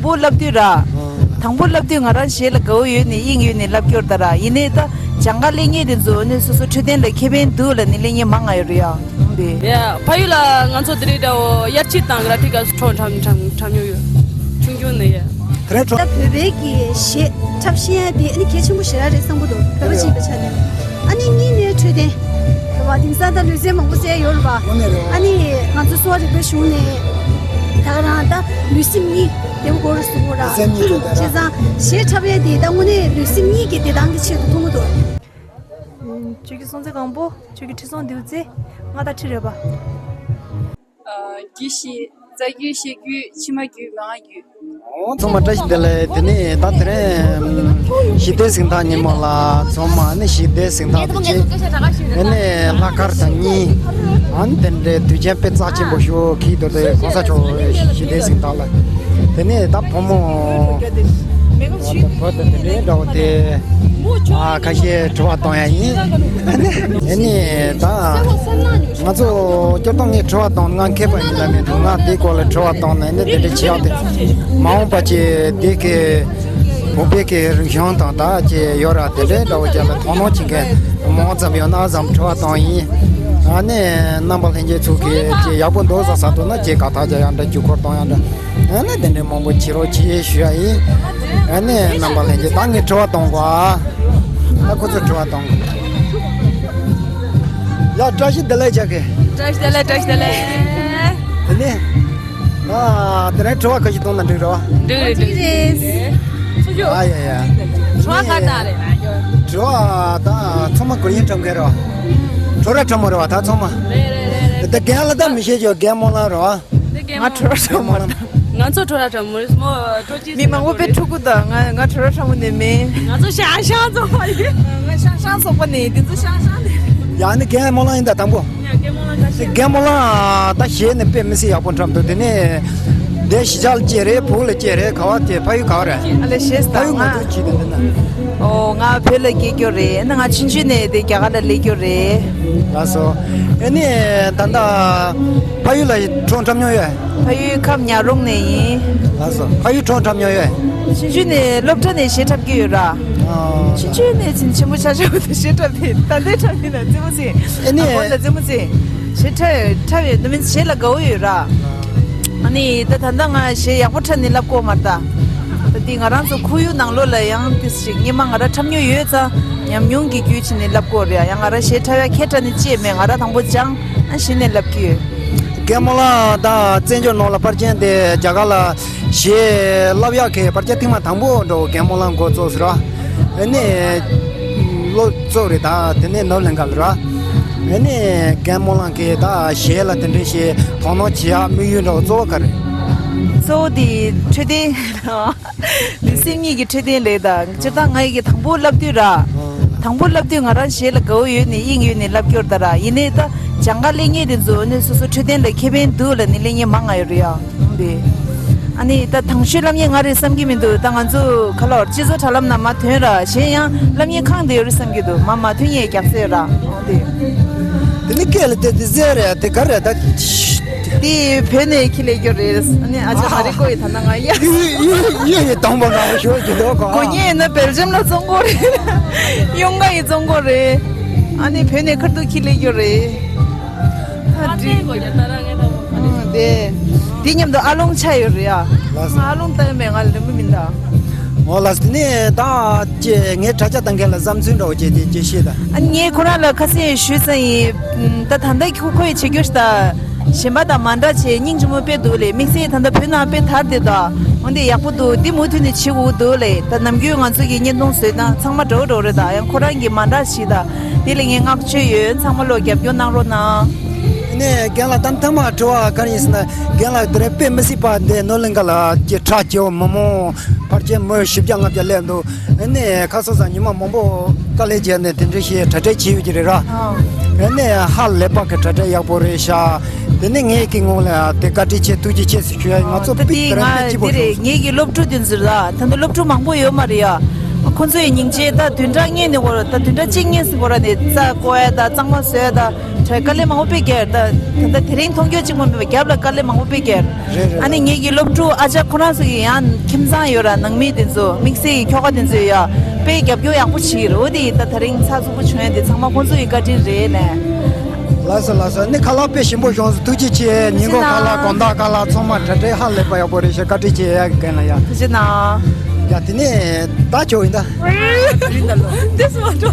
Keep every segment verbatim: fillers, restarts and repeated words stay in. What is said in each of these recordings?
པོ་བསླབ་དུས་ར། དང་པོ་བསླབ་དུས་ང་རང་གཞས་ལ་དགའ་བོ་ཡོད་ནས་དབྱིངས་ཡོད་ནས་བསླབ་སྐྱོར་ད་ར། ཡིན་ནའི་ད་སྦྱང་ག་སླེབས་མཁན་དེ་ཚོ་ནི་སོ་སོ་འཕྲོད་བསྟེན་ལ་ཁེ་ཕན་འདུག་ལབ་ནས་སླེབས་མཁན་མང་ང་ཡོད་རེད་ཡ། འདི། ཡ། ཕ་ཡུལ་ལ་ང་ཚོ་དེ་རིང་འདྲ་བོ་དབྱར་ཆི་དང་ག་ར་ཊི་ཀ་འཁྲབ་འཁྲབ་འཁྲབ་འཁྲབ་མྱོང་ཡོད། ཆུང་ཆུང་ནས་ཡ། དེ་རིང་འཁྲབ། ད་བོད་པའི་གི་གཞས་འཁྲབ་ཤེས་ཡ་དེ་ཨ་ནི་གལ་ཆེན་པོ་ཞེ་དྲག་རེད་བསམ་གི་འདུག་བོད་པ་ཅིག་ཡིན་པའི་ཆ་ནས། ཨ་ནི་གཉིས་ནས་འཕྲོད་བསྟེན་རེད་བ། དེང་སང་ད་ལུས་རྩལ་མང་པོ་རྩེ་ཡ་ཡོད་རེད་བ། ཨ་ནི་ང་ཚོ་གསོ་བ་རིག་པའི་གཞུང་ནས་ད་ག་རང་ད་ལུས་སེམས་གཉིས་བདེ་པོ་དགོས་རེད་གསུང་གི་ར། ལུས་སེམས་གཉིས་བདེ་པོ་དགོས་རེད། བྱས་ཙང་གཞས་འཁྲབ་ཡ་དེ་ད་དངོས་གནས་ལུས་སེམས་གཉིས་ཀྱི་བདེ་ཐང་གི་ཆེད་དུ་མཐོང་གི་འདུག་ཁྱོད་ཀྱི་སྲོང་བཙན་སྒམ་པོ། ཁྱོད་ཀྱི་ཁྲི་སྲོང་ལྡེའུ་བཙན། ང་ད་ཁྲི་རལ་པ། རྒྱུད་བཞི། རྩ་རྒྱུད། བཤད་རྒྱུད། ཕྱི་མ་རྒྱུད། ངག་རྒྱུད། ཨོ། ཚང་མ་བཀྲ་ཤིས་བདེ་ལེགས། དེ་ནས་ད་དེ་རིང་གཞས་འདོན་གཟེངས་རྟགས་ཉིན་མོ་ལ། ཚང་མ་ནི་གཞས་འདོན་གཟེངས་རྟགས་དེ་བྱེད། དེ་ནས་ལྷག་དཀར་དང་གཉིས། ཨ་ནི་དེ་འདྲའི་དུས་ཆེན་དཔེ་རྩ་ཆེན་པོ་ཞིག་གི་དུས་དེ་གོང་ས་མཆོག་གཞས་འདོན་གཟེངས་རྟགས་ལ། དེ་ནས་ད་བུ་མོ། བུ་དང་དེ་འདྲའི་འདྲ་བོ་དེ། ཨ། ཁ་ཤས་དྲི་བ་གཏོང་ཡ་ཡིན། ཨ་ནི་ཨ་ནི་ད་ང་ཚོ་སྐྱོར་སྟོན་ངས་དྲི་བ་གཏོང་། ང་མཁས་པ་ཡིན་ལ་མེད་འདུག་ང་འདིའི་སྐོར་ལ་དྲི་བ་གཏོང་ནས་ནི་དེ་འདྲ་བྱེད་ཡག་དེ། མ་འོངས་པ་ཅིག་འདི་གི་བོད་པའི་གི་རིག་གཞུང་དང་ད་ཅིག་ཡོད་ར། དེ་འདྲའི་འདྲ་བོ་ཅིག་ལ་དོ་སྣང་བྱེད་མཁན་མང་ཙམ་ཡོད་ན་བསམ་དྲི་བ་གཏོང་ཡིན། ཨ་ནི་རྣམ་པ་ལྷན་རྒྱས་ཚོ་གིས་ཅིག་ཡག་པོ་འདུག་བསམ་ས་འདུག་ན་ཅིག་དགའ་ཐག་རྒྱག་ཡག་འདྲ། བརྒྱུད་སྐུར་གཏོང་ཡག་འདྲ། ཨ་ནི་དེ་འདྲའི་མང་པོ་བྱེད་རོགས་གྱིས་ཞུ་ཡ་ཡིན། ཨ་ནི་རྣམ་པ་ལྷན་རྒྱས་ད་ངས་དྲི་བ་གཏོང་དགོས་ཨ། ད་ཁོ་ཚོས་དྲི་བ་གཏོང་དགོས། ཡ། བཀྲ་ཤིས་བདེ་ལེགས་ཅག་གི། བཀྲ་ཤིས་བདེ་ལེགས། བཀྲ་ཤིས་བདེ་ལེགས། དེ་ནས། ཨ། དེ་རིང་དྲི་བ་ཁ་ཤས་གཏོང་ན་འགྲིག་རེད་བ། འགྲིག་རེད། འགྲིག་རེད། ཨ་ཡ་ཡ། དྲི་བ་ག་རེ་རེད། དྲི་བ་ད་ཚང་མ་གུ་ཡངས་འཁྲབ་མཁན་རེད་བ། ཁྲོ་ར་ཁྲ་མོ་རེད་བ་ད་ཚང་མ། རེད་རེད་རེད་རེད། ད་རྒན་ལགས་ད་མི་ཤེས་ཀྱི། རྒན་མོ་ལགས་རེད་བ། ང་ཁྲོ་ར་ཁྲ་མོ་རེད། ང་ཚོ་ཁྲོ་ར་ཁྲ་མོ་རེད། མོ་ཁྲོ་ཅི། མི་མང་པོ་དཔེ་ཁྲོ་གི་འདུག་ང་ང་ཁྲོ་ར་ཁྲ་མོ་ནས་མིན། ང་ཚོ་ཤང་ཤང་ཚོགས་པ་ཡིན། ང་ཤང་ཤང་ཚོགས་པ་ནས། འདི་ཚོ་ཤང་ཤང་ནས། ཡ། ནི་རྒན་མོ་ལགས་ཡིན་ད་དང་པོ། ཡ། རྒན་མོ་ལགས་ཁ་ཤས། རྒན་མོ་ལགས་ད་གཞས་ནི་དཔེ་མི་སྲིད་ཡག་པོ་འཁྲབ་འདུག་དེ་ནས་འདི་གཞིས་ཆགས་ལ་སྐྱེས་རེད། བོད་ལ་སྐྱེས་རེད། ག་བ་དེ་ཕ་ཡུལ་ག་བ་རེད། ཨ་ལེ་ཤེས། ཕ་ཡུལ་ང་ཚོ་ཅི་དེ་འདི་ན། ཨོ། ང་བོད་ལ་སྐྱེས་རྒྱུ་རེད། ཨ་ནི་ང་ཆུང་ཆུང་ནས་དེ་རྒྱ་གར་ལ་སླེབས་རྒྱུ་རེད། ལགས་སོ། ཨ་ནི་ད་ལྟ་ཕ་ཡུལ་ལ་ཁྲོ་འཁྲབ་མྱོང་ཡོད། ཕ་ཡུལ་ཁམས་ཉག་རོང་ནས་ཡིན། ལགས་སོ། ཕ་ཡུལ་ཁྲོ་འཁྲབ་མྱོང་ཡོད། ཆུང་ཆུང་ནས་སློབ་གྲྭ་ནས་གཞས་འཁྲབ་ཀྱི་ཡོད་ར། ཨ། ཆུང་ཆུང་ནས་ཆེན་ཆེན་པོ་ཆགས་ཆགས་པ་དང་གཞས་འཁྲབ་དེ་ད་ལྟའི་འཁྲབ་ཡིན་ན་རྩེད་མོ་རྩེ། ཨ་ནི། ཨ་ཁོ་ལ་རྩེད་མོ་རྩེ། གཞས་འཁྲབ་འཁྲབ་ཡོད། ད་མིན་གཞས་ལ་དགའ་བོ་ཡོད་ར། ཨ་ནི་ད་ད་ལྟ་ང་གཞས་ཡག་པོ་འཁྲབ་ནས་ལབ་དགོས་མ་རེད་ད། ད་དེ་ང་རང་ཚོ་ཁོར་ཡུག་ནང་ལོགས་ལ་ཡང་དེ་ཞིག་སྔོན་མ་ང་རང་འཁྲབ་མྱོང་ཡོད་ཙང་ཉམས་མྱོང་གི་བརྒྱུད་བྱས་ནས་ལབ་དགོས་རེད། ཡང་ང་རང་གཞས་འཁྲབ་ཡ་ཁྱད་འཕྲད་ནས་ཅི་ཡང་མེད། ང་རང་དང་པོ་སྦྱངས། ཨ། གཞི་ནས་ལབ་ཀྱི་ཡོད། རྒན་མོ་ལགས་ད་བཙན་བྱོལ་ནང་ལ་ཕར་ཕྱིན་ཏེ་རྒྱ་གར་ལ་གཞས་བསླབ་ཡག་གི་ཕར་ཕྱིན་ཐེངས་མ་དང་པོ་འགྲོ་རྒན་མོ་ལགས་འགོ་བཙུགས་ཟེར་བ། ཨ་ནི་སློབ་གཙོ་རེད་ད། དེ་ནས་ནོར་གླིང་ག་ལ་ར། ཨ་ནི་རྒན་མོ་ལགས་ཀྱིས་ད་གཞས་ལ་དེ་འདྲའི་གཞས་དོ་སྣང་བྱེད་ཡག་དམིགས་ཡུལ་འདྲ་བོ་གཙོ་བོ་ག་རེ། གཙོ་བོ་དེ་འཕྲོད་བསྟེན། ལུས་སེམས་གཉིས་ཀྱི་འཕྲོད་བསྟེན་ལས་དང་། སྤྱིར་བཏང་ང་ཡི་གི་དང་པོ་བསླབ་དུས་ར། དང་པོ་བསླབ་དུས་ང་རང་གཞས་ལ་དགའ་བོ་ཡོད་ནས་དབྱིངས་ཡོད་ནས་བསླབ་སྐྱོར་ད་ར། ཡིན་ནའི་ད་སྦྱང་ག་སླེབས་མཁན་དེ་ཚོ་ནི་སོ་སོ་འཕྲོད་བསྟེན་ལ་ཁེ་ཕན་འདུག་ལབ་ནས་སླེབས་མཁན་མང་ང་ཡོད་རེད་ཡ། འདི། ཨ་ནི་ད་དང་ཤོས་བསླབ་མཁན་ང་རེད་བསམ་གྱི་མི་འདུག་ད་ང་ཚོ་ག་ལོར་སྤྱི་ཚོགས་དྲ་ལམ་ནང་མར་ཐོན་ར། གཞན་ཡང་བསླབ་མཁན་གང་དེ་ཡོད་རེད་བསམ་གྱི་འདུག་མར་མ་ཐོན་ཡས་རྒྱག་སྲོལ་ར། འདི། དེ་ནི་སྐད་ལ་དེ་དེ་ཟེར་རེད། དེ་ག་རེད་ད། དེ་བོད་ནས་ཁྱེར་སླེབས་རྒྱུ་རེད། ཨ་ནི་ཨ་ཅག་མ་རི་ཀོ་ཡི་ད་ན་ང་ཡ། ཡོད་ཡོད་ཡོད་ཡོད། དང་པོ་ང་ཤོད་ཀྱི་འདུག་ག་དགོས་ངེས་ཡིན་ན་སྦེལ་ཇམ་ལ་བཙོང་དགོས་རེད། གཡུང་དཀར་ཡི་བཙོང་དགོས་རེད། ཨ་ནི་བོད་ནས་ཁ་ཐུག་ཁྱེར་སླེབས་རྒྱུ་རེད། ཨ་འགྲིག་ཨ་དེ། དེ་མཉམ་དུ་ཨ་ལོང་ཆགས་ཡོད་རེད་ཡ། ལགས་སོ། ང་ཨ་ལོང་ལྟ་ཡོད་མེད་ང་ལ་རིན་པོ་མི་འདུག་འོ་ལགས་སོ། དེ་ནས་ད་ཅེ་ངའི་དྲ་རྒྱ་ལྟ་མཁན་ལ་བསམ་ཚུལ་འདྲ་བོ་ཅེ་དེ་ཅེ་བཤད་ད། ཨ་ངས་ཁོ་རང་ལ་ཁ་སང་ཞུས་ཙང་ཡིན། ད་ད་ལྟ་ཁོ་ཁོ་ཡི་བྱེད་རྒྱུ་ཞིག་ད། གཞན་པ་དང་མ་འདྲ་བྱས་སྙིང་རྗེ་མོ་དཔེ་འདུག་ལེ། དམིགས་བསལ་ད་ལྟ་བོད་ནང་དཔེ་དར་བསྡད་ད། འོན་ཏེ་ཡག་པོ་འདུག་འདི་མུ་མཐུད་ནས་བྱེད་དགོས་འདུག་ལེ། ད་ནམ་རྒྱུན་ང་ཚོ་གི་བརྙན་ཐུང་བཟོས་སྟངས་ཚང་མ་འདྲ་བོ་འདྲ་བོ་རེད་ད། ཡང་ཁོ་རང་གི་མ་འདྲ་ཞིག་ད། དེ་ལ་ངས་བསྔགས་བརྗོད་ཡོད། ཚང་མ་ལོ་རྒྱབ་སྐྱོར་གནང་རོགས་གནང་། ནས་རྒན་ལགས་ད་ཐེངས་མ་དྲི་བ་ག་རེ་ཡིན་ཟེར་ན། རྒན་ལགས་དེ་རིང་དཔེ་མི་སྲིད་པ་འདི་ནོར་གླིང་ག་ལ་ཀྱི་གྲགས་ཆེ་བོ་མི་མང་ཕལ་ཆེར་མི་བཞི་བརྒྱ་ལྔ་བརྒྱ་སླེབས་འདུག་ཨ་ནི་ཁ་སང་ཉི་མ་མང་པོ་དཀའ་ལས་བརྒྱབ་ནས་དེ་འདྲ་ཞིག་གྲ་སྒྲིག་བྱས་ཡོད་ཀྱི་རེད་ར། ཨ་ནི་ཧ་ལས་པ་གི་གྲ་སྒྲིག་ཡག་པོ་རེད་ཤག་དེ་ནས་ངས་ཀྱི་ངོ་ལ་དེ་བཀའ་དྲིན་ཆེ་ཐུགས་རྗེ་ཆེ་ཟེར་ཞུ་ཡ། ང་ཚོ་ད་པིག་དེ་དེ་རིང་དཔེ་རེད། སྐྱིད་པོ་ངེད་ཀྱི་སློབ་ཕྲུག་དེ་ཚོ་ལ་ད་ལྟ་སློབ་ཕྲུག་མང་པོ་ཡོད་མ་རེད་ཡ། ཁོ་ཚོ་ཡི་སྙིང་རྗེ་ད་བདུན་ཕྲག་གཉིས་ནས་འགོར་ད་བདུན་ཕྲག་གཅིག་གཉིས་ཟིན་འགོར་ནས་རྩྭ་བརྐོ་ཡ་ད་གཙང་མ་བཟོ་ཡ་ད། དཀའ་ལས་མང་པོ་དཔེ་བརྒྱབ། ད་ད་ལྟ་དེ་རིང་མཐོང་རྒྱུ་གཅིག་མ་མེད་པ་རྒྱབ་ལ་དཀའ་ལས་མང་པོ་དཔེ་བརྒྱབ། རེད་རེད། ཨ་ནི་ངེད་ཀྱི་སློབ་ཕྲུག་ཨ་ཅག་ཁོ་རང་ཚོ་གི་ཡང་ཁྱིམ་ཚང་ཡོད་ར། ནང་མི་དེ་ཚོ་དམིགས་བསལ་གྱི་ཁྱོ་ག་དེ་ཚོ་ཡ་དཔེ་རྒྱབ་སྐྱོར་ཡག་པོ་བྱེད་ཀྱི་རེད། འོ་དེ་ད་དེ་རིང་ཚགས་ཚུད་པོ་བྱུང་ཡ་དེ་ཚང་མ་ཁོང་ཚོ་ཡི་བཀའ་དྲིན་རེད་ལས། ལགས་སོ་ལགས་སོ། ནི་ཁ་ལག་དཔེ་ཞིམ་པོ་བྱུང་སོང་། ཐུགས་རྗེ་ཆེ། ཉིན་གུང་ཁ་ལག་དགོང་དག་ཁ་ལག་ཚང་མ་གྲ་སྒྲིག་ཧ་ལས་པ་ཡག་པོ་རེད་ཤག་བཀའ་དྲིན་ཆེ་ཡ་གི་རྒན་ལགས་ཡ། ཐུགས་རྗེ་གནང་། ཡ་དེ་ནས་ད་ཁྱོད་ཡིན་ད། དེ་སུ་མ་འགྲོ།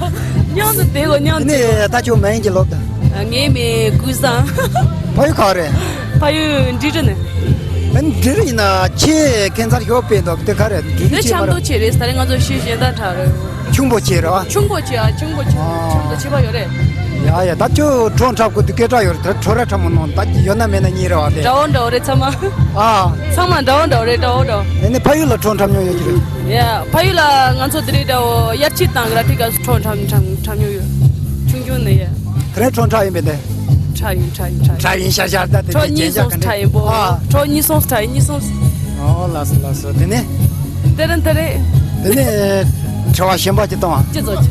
མཉམ་དུ་བསྡད་དགོས། མཉམ་དེ་དུ་ནས་ད་ཁྱོད་མ་ཡིན་གྱི་ལོབ་ད། ངའི་མིང་ཀུན་བཟང་། ཕ་ཡུལ་ག་རེད། ཕ་ཡུལ་འབྲི་རུ་ནས། ཨ་ནི་འབྲི་རུ་ཡིན་ན་ཁྱེད་ཁྱད་མཚར་ཞོག་པའི་འདུག་དེ་ག་རེད། འབྲི་རུ། དེ་ཆབ་མདོ་ཆེ་རེད། ད་རེས་ང་ཚོ་ཤུལ་གཞན་དག་གྲགས་རེད། ཆུང་པོ་ཆེ་རེད་བ། ཆུང་པོ་ཆེ་ཨ། ཆུང་པོ་ཆེ། ཨ། ཆུང་པོ་ཆེ་བ་ཡོད་རེད། ཡ་ཡ། ད་ཁྱོད་བྲོ་འཁྲབ་དགོས་དུས་སྐད་གྲགས་ཡོད་རེད། ད་བྲོ་ར་འཁྲབ་མོ་གནང་། ད་ཡོད་ན་མེད་ན་གཉིས་རེད་བ་དེ། འདྲ་བོ་འདྲ་བོ་རེད་ཚང་མ། ཨ། ཚང་མ་འདྲ་བོ་འདྲ་བོ་རེད། འདྲ་བོ་འདྲ་བོ། ཨ་ནི་ཕ་ཡུལ་ལ་བྲོ་འཁྲབ་མྱོང་ཡོད་ཀྱི་རེད། ཡ། ཕ་ཡུལ་ལ་ང་ཚོ་དེ་རིང་འདྲ་བོ་དབྱར་ཁྱི་དང་ག་ར་ཁྲིད་ག་བྲོ་འཁྲབ་འཁྲབ་འཁྲབ་མྱོང་ཡོད། ཆུང་ཆུང་ནས་ཡ། དེ་རིང་བྲོ་འཁྲབ་ཡིན་པས་དེ། འཁྲབ་ཡིན། འཁྲབ་ཡིན། འཁྲབ་ཡིན། འཁྲབ་ཡིན་ཤག་ཤག་ད་དེ་བྲོ་གཉིས་གསུམ་འཁྲབ་ཡིན་པོ། ཨ། བྲོ་གཉིས་གསུམ་འཁྲབ་ཡིན། གཉིས་གསུམ། ཨོ་ལགས་སོ་ལགས་སོ། དེ་ནས། དེ་རིང་དེ་རིང་། དེ་ནས་དྲི་བ་གཞན་པ་ཅིག་གཏོང་ཨ། ཅི་ཚོ་ཅི།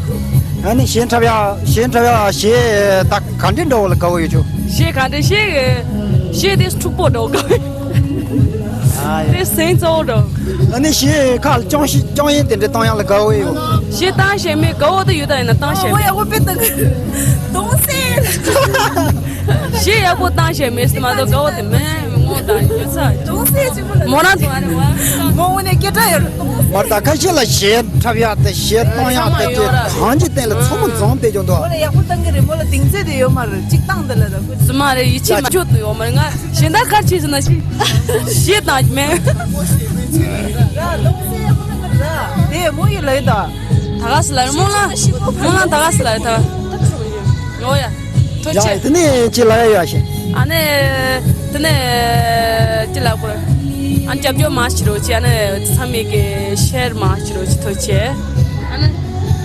ཨ་ནི་གཞས་འཁྲབ་ཡག་གཞས་འཁྲབ་ཡག་གཞས་ད་ག་འདྲའི་འདྲ་བོ་ལ་དགའ་བོ་ཡོད་ཆོག་གཞས་ག་འདྲའི་གཞས། གཞས་དེ་འཁྲུག་པོ་འདྲ་བོ་དགའ་བོ་ཡོད། ཨ་ཡ། དེ་སེམས་གཙོ་བོ་འདྲ་བོ། ཨ་ནི་གཞས་ཁ་ལ་སྐྱོན་ཤི་སྐྱོན་ཡན་དེ་འདྲ་གཏོང་ཡག་ལ་དགའ་བོ་ཡོད། གཞས་བཏང་ཤེས་མེད་དགའ་བོ་དེ་ཡོད་ད་ཡིན་ན་བཏང་ཤེས་མེད། ཡག་པོ་དཔེ་བཏང་གི་གདོང་གསལ། གཞས་ཡག་པོ་བཏང་ཤེས་མེད་ཟེར་མ་གཏོགས་དགའ་བོ་དེ་མེད། ངོ་དང་ཡོད་ས་གདོང་གསལ་གཅིག་པོ་ལ་མོ་རང་ཚོ་ཨ་རེ་བ། མོ་དངོས་གནས་སྐད་གྲགས་ཡོད་རེད། མར་ད་ཁ་ཤས་ལ་གཞས་འཁྲབ་ཡག་དེ་གཞས་གཏོང་ཡག་དེ་དེ་གང་ཅི་བསྟན་ལ་ཚང་མ་འཛོམས་བསྡད་ཀྱང་འདུག་མོ་ལ་ཡག་པོ་བཏང་གི་རེད། མོ་ལ་གདེང་ཚོད་དེ་ཡོད་མ་རེད། གཅིག་བཏང་དེ་ལ་ད་ཁུ་ཚུ་མ་རེད། ཡིད་ཆེས་མ་ཆོད་དུ་ཡོད་མ་རེད། ང་གཞན་དག་གར་ཕྱིན་ཟེར་ན་ཤི་གཞས་བཏང་མེད། ར་གདོང་གསལ་ཡག་པོ་བཏང་གི་རེད། ར་དེ་མོ་ཡི་ལ་ཡོད་ད། ད་ག་སི་ལ་རེད། རྨོ་ལགས། རྨོ་ལགས་ད་ག་སི་ལ་རེད་ད། ཡོ་ཡ། ཐུགས་རྗེ་ཆེ། ཡ་དེ་ནས་ཅི་ལ་ཡ་ཡ་ཤེ། ཨ་ནི། དེ་ནས་ཅི་ལ་གོ་རེད། ཨ་ནི་རྒྱབ་སྐྱོར་མ་བྱེད་རོགས་བྱེད། ཨ་ནི་ཚང་མས་ཀྱི་ཤེར་མ་བྱེད་རོགས་བྱེད། ཐུགས་རྗེ་ཆེ། ཨ་ནི།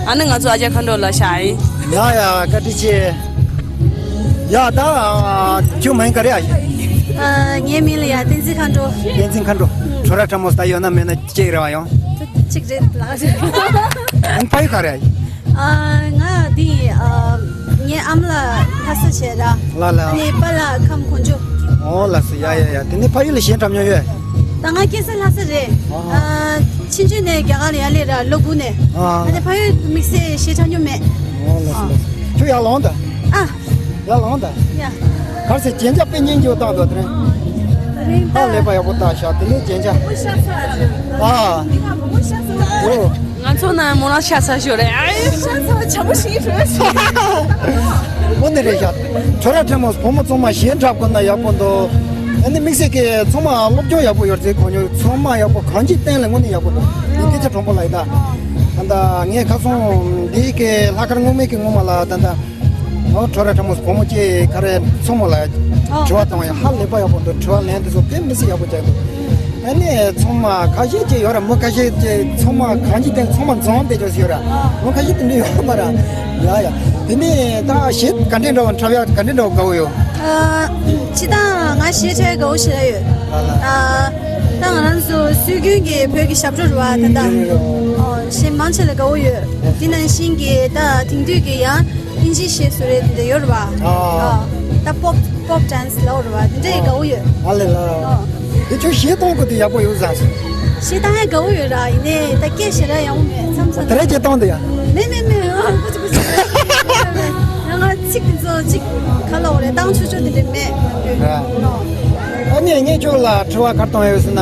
ཨ་ནི་ང་ཚོ་ཨ་ཅག་མཁའ་འགྲོ་ལ་ཤ་ཡིན། ཡ་ཡ་བཀའ་དྲིན་ཆེ། ཡ་ད་ཁྱོད་མིང་ག་རེ་ཡ་ཤེ། ཨ་ངའི་མིང་ལ་ཡ་བསྟན་འཛིན་མཁའ་འགྲོ། བསྟན་འཛིན་མཁའ་འགྲོ། ཁྲོ་ར་ཁྲ་མོ་ད་ཡོད་ན་མེད་ན། གཅིག་རེད་བ་ཡང་། གཅིག་རེད་ལགས་རེད། ཨང་ཕ་ཡུལ་ག་རེ། ཨ་ང་འདི་ཨ་ངའི་ཨ་མ་ལགས་ལྷ་ས་བྱས་ར། ལ་ལ། ཨ་ནི་པཱ་ལགས་ཁམས་གོང་ཇོ། ཨོ་ལགས་སོ། ཡ་ཡ་ཡ། དེ་ནས་ཕ་ཡུལ་ལ་གཞས་འཁྲབ་མྱོང་ཡོད། ད་ང་སྐྱེས་ས་ལྷ་ས་རེད། ཨ་ཨ། ཨ་ཆུང་ཆུང་ནས་རྒྱ་གར་ལ་ཡར་སླེབས་ར་ལོ་དགུ་ནས། ཨ་ཨ། ཨ་ནི་ཕ་ཡུལ་དམིགས་བསལ་གཞས་འཁྲབ་མྱོང་མེད། ཨོ་ལགས་སོ་ལགས་སོ། ཁྱོད་ཡར་ལོངས་དང་། ཨ། ཡར་ལངས་དང་། ཡ། གར་སེ་རྒྱན་ཆ་དཔེ་སྙིང་རྗེ་བཏང་འདུག་དེ་རིང་། དེ་རིང་ད་ཧ་ལས་པ་ཡག་པོ་བཏང་ཤག་དེ་ནས་རྒྱན་ཆ། ཨ། འདི་ང་བུ་མོ་ཤ་ཚ་རེད། ཨོ། ང་ཚོ་ན་མོ་རང་ཤ་ཚ་ཤོར་རེད། ཨ་ཡེ། ཤ་ཚ་བྱ་མོ་ཞིག་རེད། འོ་ནི་རེད་ཤག་ཁྲོ་ར་ཁྲ་མོ་བུ་མོ་ཚང་མ་གཞས་འཁྲབ་དགོས་ན་ཡག་པོ་འདུག་ཨ་ནི་དམིགས་བསལ་གྱི་ཚང་མ་སློབ་སྦྱོང་ཡག་པོ་ཡོད་རེད། གོ་མྱོང་ཚང་མ་ཡག་པོ་གང་ཅི་བསྟན་ལ་དངོས་གནས་ཡག་པོ་འདུག་འདི་སྐད་ཆ་དྲང་པོ་ལ་ཡིན་ད། ཨ་ད་ངས་ཁ་སང་འདི་གི་ལྷག་དཀར་སྔོན་མའི་གི་སྔོན་མ་ལ་ད་ད། ཨོ་ཁྲོ་ར་ཁྲ་མོ་བུ་མོ་སྐྱེས་ག་རེ་མཚོ་མོ་ལ་ཨོ། དྲི་བ་བཏང་བ་ཡང་ཧ་ལས་པ་ཡག་པོ་འདུག་དྲི་བ་ལན་དེ་ཚོ་དཔེ་མི་སྲིད་ཡག་པོ་བྱས་འདུག་ཨ་ནི་ཚང་མ་ཁ་ཤས་ཅིག་ཡོད་ར། མི་ཁ་ཤས་ཅིག་ཚང་མ་གང་ཅི་བསྟན་ཚང་མ་འཛོམས་བསྡད་ཅོག་ཡོད་ར། མི་ཁ་ཤས་དེ་འདྲ་ཡོད་མ་ར། ཡ་ཡ། དེ་ནས་ད་གཞས་ག་འདྲས་འདྲ་བ་འཁྲབ་ཡག་ག་འདྲས་འདྲ་བ་དགའ་བོ་ཡོད། ཨ་སྤྱིར་བཏང་ང་གཞས་འཁྲབ་ཡག་དགའ་བོ་ཞེ་དྲག་ཡོད། ལ་ལ། ཨ་ད་ང་རང་ཚོ་སྲོལ་རྒྱུན་གྱི་བོད་ཀྱི་ཞབས་བྲོ་རེད་བ། ད་ད་ཨོ་གཞས་མང་ཆེ་ལ་དགའ་བོ་ཡོད། དེ་ནང་བཞིན་གྱི་ད་དེང་དུས་ཀྱི་ཡང་། ཨིན་ཇི་གཞས་སུ་རེད་དེ་འདྲ་ཡོད་རེད་བ། ཨ། ཨ། ད་པོབ་པོབ་ཌན་སི་ལ་འོ་རེད་བ། དེ་འདྲ་ཡི་དགའ་བོ་ཡོད། ཨ་ལེ་ལ། ཨ། དེ་ཁྱོད་གཞས་གཏོང་དགོས་དེ་ཡག་པོ་ཡོད་ཟེར་སོང་། གཞས་གཏོང་ཡག་དགའ་བོ་ཡོད་ར། ཡིན་ནའི་ད་སྐད་ཞེ་དྲག་ཡག་པོ་མེད་མཚམས་མཚམས། དེ་རེད་ཀྱི་གཏོང་དེ་ཡ། མེད་མེད་མེད། ཨ་ཁུ་ཅི་ཁུ་ཅི། ང་ང་ཚིག་དེ་ཚོ་ཅིག་ག་ལ་འོ་རེད། གཏོང་ཆོག་ཆོག་དེ་འདྲ་མེད། ཨ། ཨ་ནི་ངས་ཁྱོད་ལ་དྲི་བ་ག་རེ་གཏོང་ཡོད་ཟེར་ན།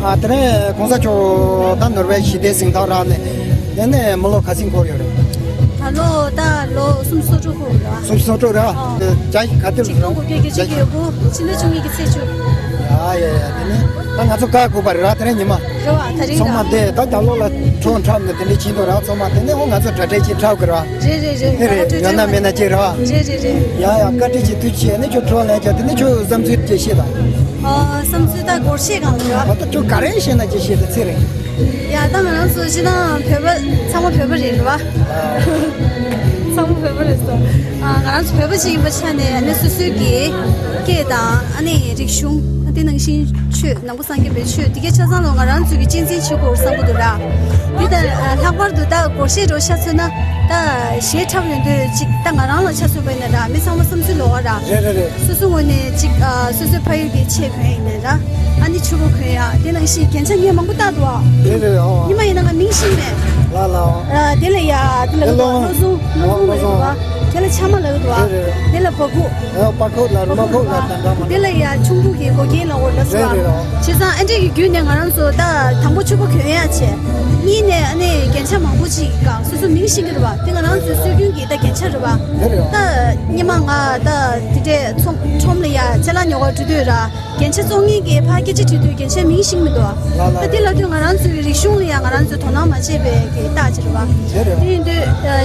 ཨ་དེ་རིང་གོང་ས་མཆོག་ད་ནོར་ཝེ་ཞི་བདེ་གཟེངས་རྟགས་རག་ནས་དེ་ནས་མི་ལོ་ག་ཚོད་འཁོར་ཡོད་རེད། ད་ལོ་ད་ལོ་སུམ་ཅུ་སོ་དྲུག་འཁོར་ཡོད་རེད། སུམ་ཅུ་སོ་དྲུག་རེད། ཨོ། བརྒྱ་ག་དུས་ཆིག་སྟོང་དགུ་བརྒྱ་བརྒྱད་ཅུ་གྱ་དགུ་ཕྱི་ཟླ་བཅུ་གཉིས་ཀྱི་ཚེས་བཅུ། ཡ་ཡ་ཡ། དེ་ནས་ད་ང་ཚོ་བཀའ་བསྒོས་པ་རེད་ར། དེ་རིང་ཉི་མ། རེད་བ། ད་རིང་ཚང་མ་ར། འདི་ད་རྒྱབ་ལོགས་ལ་ཁྲོ་འཁྲབ་ནས་དེ་འདྲ་བྱེད་འདུག་ར། ཚང་མ་དེ་ནས་འོ་ང་ཚོ་གྲ་སྒྲིག་ཅིག་འཁྲབ་དགོས་ར། རེད་རེད་རེད། དེ་རེད། ད་ཡོད་ན་མེད་ན་ཅིག་རེད་བ། རེད་རེད་རེད། ཡ་ཡ། བཀའ་དྲིན་ཆེ། ཐུགས་རྗེ་ཆེ། ནས་ཁྱོད་དྲི་བ་ལན་རྒྱག་དེ་ནས་ཁྱོད་བསམ་ཚུལ་ཅིག་བཤད་དང་། ཨ་བསམ་ཚུལ་ད་སྒོར་གཞས་སྒང་ལ་རེད་བ། ད་ཁྱོད་ག་རེ་བཤད་ན་ཅིག་བཤད་དང་། ཚེ་རིང་། ཡ་ད་ང་རང་ཚོ་སྤྱིར་བཏང་བོད་པ་ཚང་མ་བོད་པ་རེད་རེད་བ། ཚང་མ་བོད་པ་རེད་སོ། ཨ་ང་རང་ཚོ་བོད་པ་ཅིག་ཡིན་པའི་ཆ་ནས་ཨ་ནི་སོ་སོའི་གི་སྐད་དང་ཨ་ནི་རིག་གཞུང་ དེ་ནང་བཞིན་ཆོས་ནང་པ་སངས་རྒྱས་པའི་ཆོས་དེ་གའི་ཆ་ཚང་ལ་ང་རང་ཚོས་ཀྱི་གཅེས་འཛིན་བྱེད་དགོས་བསམ་གྱི་འདུག་ར། དེ་ལྟར་ལྷག་པར་དུ་ད་སྒོར་གཞས་འདྲ་ཤ་ཚོད་ན་ད་གཞས་འཁྲབ་ཡོང་དུས་ཅིག་ད་ང་རང་ལ་ཆ་མཚོན་པ་ཡིན་ན་ར། མི་ཚང་མ་བསམ་ཚུལ་ལོགས་ཀ་ར། རེད་རེད་རེད། སོ་སོ་ངོས་ནས་ཅིག་ཨ་སོ་སོའི་ཕ་ཡུལ་གྱི་ཆས་གོན་ཡིན་ན་ར། ཨ་ནི་ཕྱུ་པ་གོན་ཡ་དེ་ནང་བཞིན་རྒྱན་ཆ་ངས་མང་པོ་བཏགས་འདུག་ཨ། རེད་རེད། ཨོ། ཉི་མ་ཡིན་ན་ང་མིང་ཤེས་མེད། ལ་ལ། ཨ་དེ་ལ་ཡ་དེ་ལ་ལ་ལ། བློ་བཟང་བློ་བཟང་ལ་ཡོད་པ། དེ་ལ་ཆ་མ་ལ་ཡོད་པ། རེད་རེད། དེ་ལ་བ་ཁུག་ཨོ། པ་ཁུག་ལ་རུ་མ་ཁུག་ལ་དང་འདྲ་མ་དེ་ལ་ཡ་ཆུང་ཕྲུག་གི་མགོ་རྒྱན་ལ་འོ་ལ་སོ། རེད་རེད། ཨོ། བྱས་ཙང་ཨ་འདྲས་ཀྱི་བརྒྱུད་ནས་ང་རང་ཚོ་ད་དང་པོ་ཕྱུ་པ་གོན་ཡ་བྱས། གཉིས་ནས་ཨ་ནི་རྒྱན་ཆ་མང་པོ་ཅིག་ག་སོ་སོ་མིང་ཤེས་ཀྱི་རེད་པ། དེ་ང་རང་ཚོའི་སྲོལ་རྒྱུན་གྱི་ད་རྒྱན་ཆ་རེད་པ། རེད་རེད། ད་སྔོན་མ་ང་ད་དེ་འདྲས་ཚོང་ཁྲོམ་ལ་ཡ་ཅ་ལག་ཉོ་གར་འགྲོ་དུས་ར། རྒྱན་ཆ་བཙོང་མཁན་གྱིས་ཕར་སྐད་ཆ་དྲིས་དུས་རྒྱན་ཆའི་མིང་ཤེས་མི་འདུག་ལ་ལ། ད་དེ་ལབ་དུས་ང་རང་ཚོའི་རིག་གཞུང་ལ་ཡང་ང་རང་ཚོས་དོ་སྣང་མ་བྱས་པའི་གི་རྟགས་ཅིག་རེད་པ། དེ་རེད། དེ་ཡིན་དུས་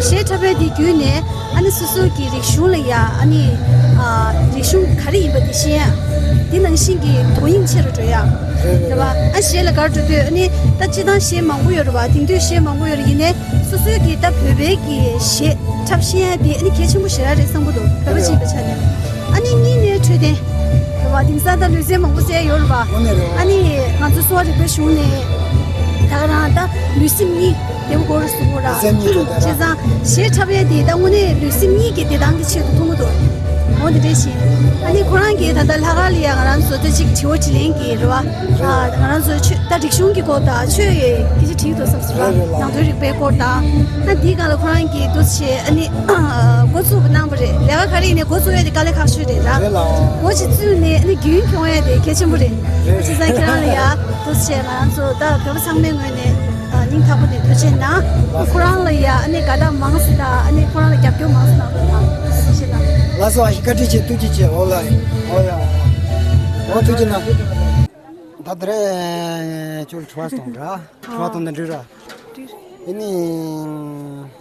གཞས་འཁྲབ་པའི་དེ་བརྒྱུད་ནས་ཨ་ནི་སོ་སོ་གི་རིག་གཞུང་ལ་ཡང་ཨ་ནི་རིག་གཞུང་ག་རེ་ཡིན་པ་དེ་ཤེས་ཡ། དེ་ནང་བཞིན་གྱི་དོ་དབྱིངས་ཆེ་རུ་འགྲོ་ཡ། རེད་རེད། རེད་པ། ཨ་གཞས་ལ་གར་འགྲོ་དུས་ཨ་ནི་ད་སྤྱིར་བཏང་གཞས་མང་པོ་ཡོད་རེད་པ། དེང་དུས་གཞས་མང་པོ་ཡོད་རེད། ཡིན་ནའི་སོ་སོའི་གི་ད་བོད་པའི་གི་གཞས་འཁྲབ་ཤེས་ཡ་དེ་ཨ་ནི་གལ་ཆེན་པོ་ཞེ་དྲག་རེད་བསམ་གྱི་འདུག་བོད་པ་ཅིག་ཡིན་པའི་ཆ་ནས། ཨ་ནི་གཉིས་ནས་འཕྲོད་བསྟེན་རེད་པ། དེང་སང་ད་ལུས་རྩལ་མང་པོ་རྩེ་ཡ་ཡོད་རེད་པ། དངོས་གནས་རེད། ཨ་ནི་ང་ཚོ་གསོ་བ་རིག་པའི་གཞུང་ནས་ད་ག་རང་ད་ལུས་སེམས་གཉིས་བདེ་པོ་དགོས་རེད་གསུང་གི་ར། ལུས་སེམས་གཉིས་བདེ་པོ་དགོས་རེད། བྱས་ཙང་གཞས་འཁྲབ་ཡ་དེ་ད་དངོས་གནས་ལུས་སེམས་གཉིས་ཀྱི་བདེ་ཐང་གི་ཆེད་དུ་མཐོང་གི་འདུག་འོ་དེ་འདྲས་བྱས། ཨ་ནི་ཁོ་རང་གིས་ད་ལྟ་ལྷག་དཀར་ལ་ཡ་ང་རང་ཚོ་ད་ཅིག་དྲི་བ་དྲིས་ལན་གྱི་རེད་པ། ཨ་ང་རང་ཚོ་ཆོས་ད་རིག་གཞུང་གི་སྐོར་དང་ཆོས་ཡི་སྐད་ཆ་དྲིས་འདུག་བསམ་སོང་ར། རེད་རེད་ལགས། ནང་དོན་རིག་པའི་སྐོར་དང་། ཨ་འདིའི་སྒང་ལ་ཁོ་རང་གིས་འདུག་བྱས། ཨ་ནི་འགོ་བཙུགས་པ་གནང་བ་རེད། ལས་ཀ་ག་རེ་ཡིན་ནའི་འགོ་བཙུགས་ཡ་དེ་དཀའ་ལས་ཁག་ཤོས་རེད་ར། རེད་ལགས། འགོ་ཅིག་བཙུགས་ནས་ཨ་ནི་རྒྱུན་འཁྱོངས་ཡ་དེ་གལ་ཆེན་པོ་རེད། རེད། བྱས་ཙང་ཁྱེད་རང་ལ་ཡ་འདུག་བྱས་ང་རང་ཚོ་ད་བོད་པ་ཚང་མའི་ངོས་ནས་སྙིང་ཐག་པ་ནས་ཐུགས་རྗེ་གནང་། ཁོ་རང་ལ་ཡ་ཨ་ནི་དགའ་རྟགས་མང་ཙམ་དང་ཨ་ནི་ཁོ་རང་ལ་རྒྱབ་སྐྱོར་མང་ཙམ་གནང་རོགས་གནང་། ཐུགས་རྗེ་གནང་། ལགས་སོ། ཨ་ཞེ་བཀའ་དྲིན་ཆེ། ཐུགས་རྗེ་ཆེ། འོ་ལགས། འོ་ཡ། འོ་ཐུགས་རྗེ་གནང་། ད་དེ་རིང་ཁྱོད་དྲི་བ་གཏོང་ར། དྲི་བ་གཏོང་དང་འགྲིག་ར། འགྲིག་ཨ་ནི་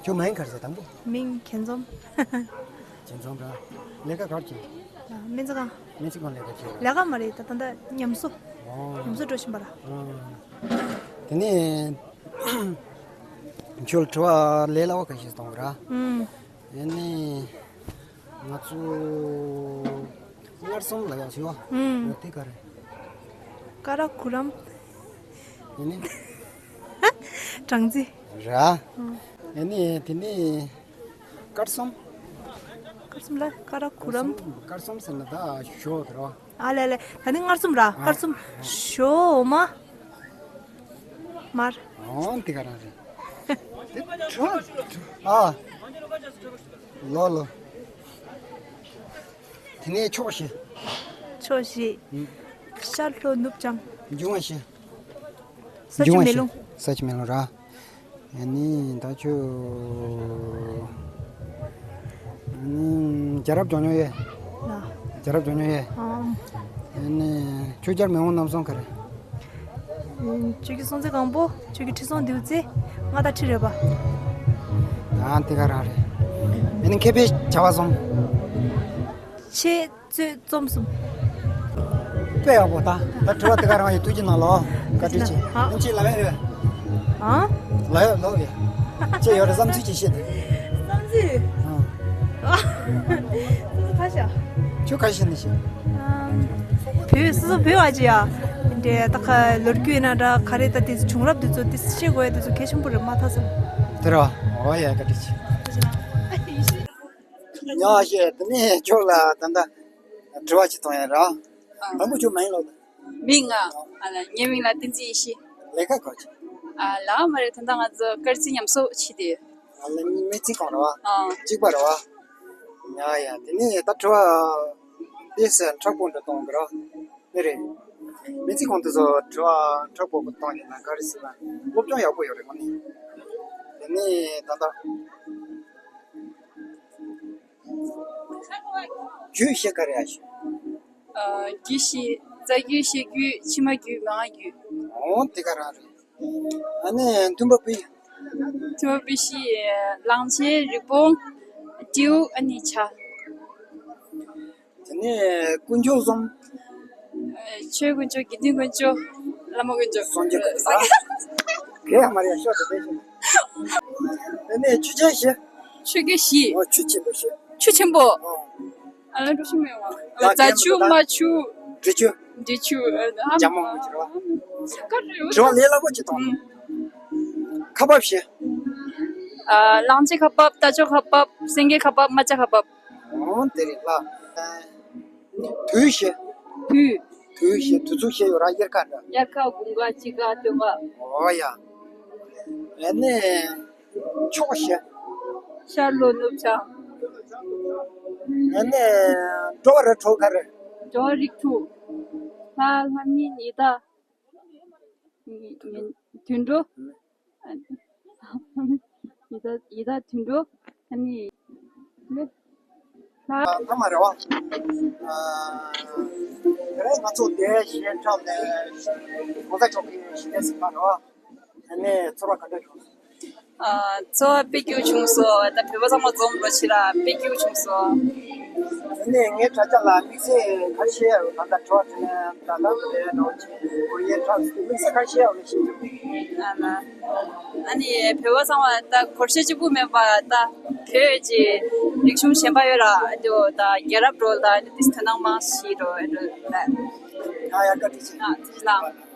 ཁྱོད་མིང་ག་རེ་ཟེར་དང་པོ། མིང་མཁྱེན་འཛོམས། མཁྱེན་འཛོམས་ར། ལས་ཀ་ག་རེ་བྱེད། སྨན་རྩིས་ཁང་། སྨན་རྩིས་ཁང་ལས་ཀ་བྱེད་ར། ལས་ཀ་མ་རེད། ད་ད་ལྟ་ཉམས་གསོ། ཨོ། ཉམས་གསོ་འགྲོ་བཞིན་པ་ར། ཨོ། དེ་ནས་ཁྱོད་དྲི་བ་ལས་སླ་བ་ཁ་ཤས་གཏོང་གི་ར། ཨུམ། ཨ་ནི་ང་ཚོ་མངར་གསུམ་ལབ་ཡག་ཡོད་པ། ཨུམ། དེ་ག་རེ། ཀ་ར་གུ་རམ། ཨ་ནི། སྦྲང་རྩི། ར། ཨུམ། ཨ་ནི་དེ་ནས་དཀར་གསུམ། དཀར་གསུམ་ལ་ཀ་ར་གུ་རམ། དཀར་གསུམ་ཟེར་ན་ད་ཞོ་དེ་ར། ཨ་ལས་ལས། ད་ནི་མངར་གསུམ་ར། ཨ། དཀར་གསུམ། ཞོ་འོ་མ། མར། འོ་དེ་ག་རང་རེད། དེ་ཁྲོ། ཨ། ལོ་ལོ། དེ་ནས་ཕྱོགས་བཞི། ཕྱོགས་བཞི། ཨུམ། ཤར་ལྷོ་ནུབ་བྱང་། འབྱུང་བ་བཞི། ས་ཆུ་མེ་རླུང་། ས་ཆུ་མེ་རླུང་ར། ཨ་ནི་ད་ཁྱོད། ཨ་ནི་རྒྱལ་རབས་སྦྱོང་མྱོང་ཡོད། ལ། རྒྱལ་རབས་སྦྱོང་མྱོང་ཡོད། ཨང་། ཨ་ནི་ཆོས་རྒྱལ་མེས་དབོན་རྣམ་གསུམ་ག་རེ། ཆོས་རྒྱལ་སྲོང་བཙན་སྒམ་པོ། ཆོས་རྒྱལ་ཁྲི་སྲོང་ལྡེའུ་བཙན། མངའ་བདག་ཁྲི་རལ་པ། ཨ་དེ་ག་རང་རེད། ཨ་ནི་མཁས་པའི་བྱ་བ་གསུམ། འཆད་རྩོད་རྩོམ་གསུམ། དཔེ་ཡག་པོ། ད་ད་དྲི་བ་དེ་ག་རང་ཡོད། ཐུགས་རྗེ་གནང་ལོ། བཀའ་དྲིན་ཆེ། ཨ། ཨ་ཅེ་ལབ་ཡ་ཡོད། ཨ། ལབ་ཡ་ལབ་ཡ། ཅེ་ཡོད་རེད། བསམ་ཚུལ་ཅིག་བཤད་དེ། བསམ་ཚུལ། ཨ། བསམ་ཚུལ་ཁ་ཤ། ཁྱོད་ཁ་ཤ་ནི་བཤད། ཨ། བོད་སོ་སོ་བོད་པ་ཅིག་ཡ། འདྲེ་ད་ག་ལོ་རྒྱུས་ཡིན་ན་འདྲ་ག་རེ་ད་དེ་བྱུང་རབས་དེ་ཚོ་དེ་ཤེས་དགོས་ཡ་དེ་ཚོ་གལ་ཆེན་པོ་རེད་མ་ཐག་སོང་། དེ་ར། འོ་ཡ་བཀའ་དྲིན་ཆེ། ཉོ་ཤེས། དེ་ནས་ཁྱོད་ལ་ད་ལྟ་དྲི་བ་ཅིག་གཏོང་ཡ་ར། ཨ། དང་པོ་ཁྱོད་མིང་ལབ་དང་། མིང་ང་། ཨ་ལ་ངའི་མིང་ལ་བསྟན་འཛིན་ཡེ་ཤེས། ལས་ཀ་ག་རེ་བྱེད། ཨ་ལ་མ་རེད། ད་ལྟ་ང་ཚོ་སྐར་རྩིས་ཉམས་གསོ་བྱེད་དེ། ཨ་ལ་སྨན་རྩིས་ཁང་རེད་པ། ཨ། གཅིག་པ་རེད་པ། ཡ་ཡ། དེ་ནས་ད་དྲི་བ་དེ་ཟེར་མཁྲེགས་པོ་འདྲ་གཏོང་གི་ར། དེ་རེད། སྨན་རྩིས་ཁང་དེ་ཚོ་དྲི་བ་མཁྲེགས་པོ་གཏོང་ཡིན་ན་ག་རེ་ཟེར་ན་སློབ་སྦྱོང་ཡག་པོ་ཡོད་རེད་མ་ནི། དེ་ནས་ད་ལྟ། རྒྱུད་བཞི་ག་རེ་ཡ་ཞུ། ཨ། རྒྱུད་བཞི། རྩ་རྒྱུད། བཤད་རྒྱུད། ཕྱི་མ་རྒྱུད། ངག་རྒྱུད། འོ་དེ་ག་རང་རེད། ཨ་ནི་མཐུན་པ་སྤུ། མཐུན་པ་སྤུ་བཞི། གླང་ཆེན། རི་བོང་། སྤྲེའུ། ཨ་ནི་བྱ། དེ་ནས་དཀོན་མཆོག་གསུམ། ཨ། ཆོས་དཀོན་མཆོག་དགེ་འདུན་དཀོན་མཆོག་བླ་མ་དཀོན་མཆོག་སངས་རྒྱས་དཀོན་མཆོག་ག་ཡ་མ་རེད་ཡ། ཤོག་དེ་བས་ཤོག་དེ་ནས་ཆུ་ཆེན་བཞི། ཆུ་རྐྱལ་བཞི། འོ་ཆུ་ཆེན་པོ་བཞི། ཆུ་ཆེན་པོ། ཨོ། ཨ་ལ་འགྲོ་ཤི་མེད་བ། རྫ་ཆུ། རྨ་ཆུ། འབྲི་ཆུ། འབྲི་ཆུ། རྒྱ་མ་མོ་ཅིག་རེད་བ། དྲི་བ་ལས་སླ་པོ་ཅིག་གཏོང་། ཁ་འབབ་བཞི། ཨ། གླང་ཆེན་ཁ་འབབ། རྟ་མཆོག་ཁ་འབབ། སེང་གེ་ཁ་འབབ། རྨ་བྱ་ཁ་འབབ། འོ་དེ་རེད་ལ། དུས་བཞི། དུས། དུས་བཞི། དུས་ཚོད་བཞི་ཡོད་ར། དབྱར་ཁ་ར། དབྱར་ཁ། དགུན་ཁ། དཔྱིད་ཁ། སྟོན་ཁ། འོ་ཡ། ཨ་ནི། ཕྱོགས་བཞི། ཤར་ལྷོ་ནུབ་བྱང་། ཨ་ནི། དྲོ་པ་རེད་དྲོ་ག་རེད། དྲོ་པ་རིགས་དྲུག། ལྷ། ལྷ་མིན། ཡི་དྭགས། ཉི་ཉི་དུད་འགྲོ། ཡི་དྭགས། ཡི་དྭགས། དུད་འགྲོ། ཨ་ནི། ལྷ། ཐ་མ་རེད་བ། ཨ། དེ་རིང་ང་ཚོ་འདིར་གཞས་འཁྲབ་ནས་གོང་ས་མཆོག་གི་ཞི་བདེ་གཟེངས་རྟགས་རེད་བ། ཨ་ནི་ཚོར་བ་ག་འདྲ་བྱུང་། ཨ། ཚོར་བ་དཔེ་སྐྱིད་པོ་བྱུང་སོང་། ད་བོད་པ་ཚང་མ་འཛོམས་འགྲོ་ཕྱིར་ར་དཔེ་སྐྱིད་པོ་བྱུང་སོང་། ཨ་ནི་ངའི་དྲ་རྒྱ་ལ་དམིགས་བསལ་ག་རེ་བཤད་ཡ་ཡོད། ད་ལྟ་དྲི་བ་དྲིས་ལན་ད་ལྟ་བས་ནང་ཆེན་གོ་རིའི་འཁྲབ་སྟེ་དམིགས་བསལ་ག་རེ་བཤད་ཡ་ཡོད་ལ་ཤེས་ཀྱི། ཨ་ལ། ཨ་ནི་བོད་པ་ཚང་མ་ད་སྒོར་གཞས་གཅིག་པུ་མིན་པ་ད་བོད་ཀྱི་རིག་གཞུང་གཞན་པ་ཡོད་ར། ཨ་དེ་ད་རྒྱལ་རབས་འགྲོ་ད་ཨ་ནི་དེ་དོ་སྣང་མང་ཞིག་འགྲོ་ཨ་འགྲོ་ད། ཡ་ཡ། བཀའ་དྲིན་ཆེ། ཨ། ཐུགས་རྗེ་གནང་།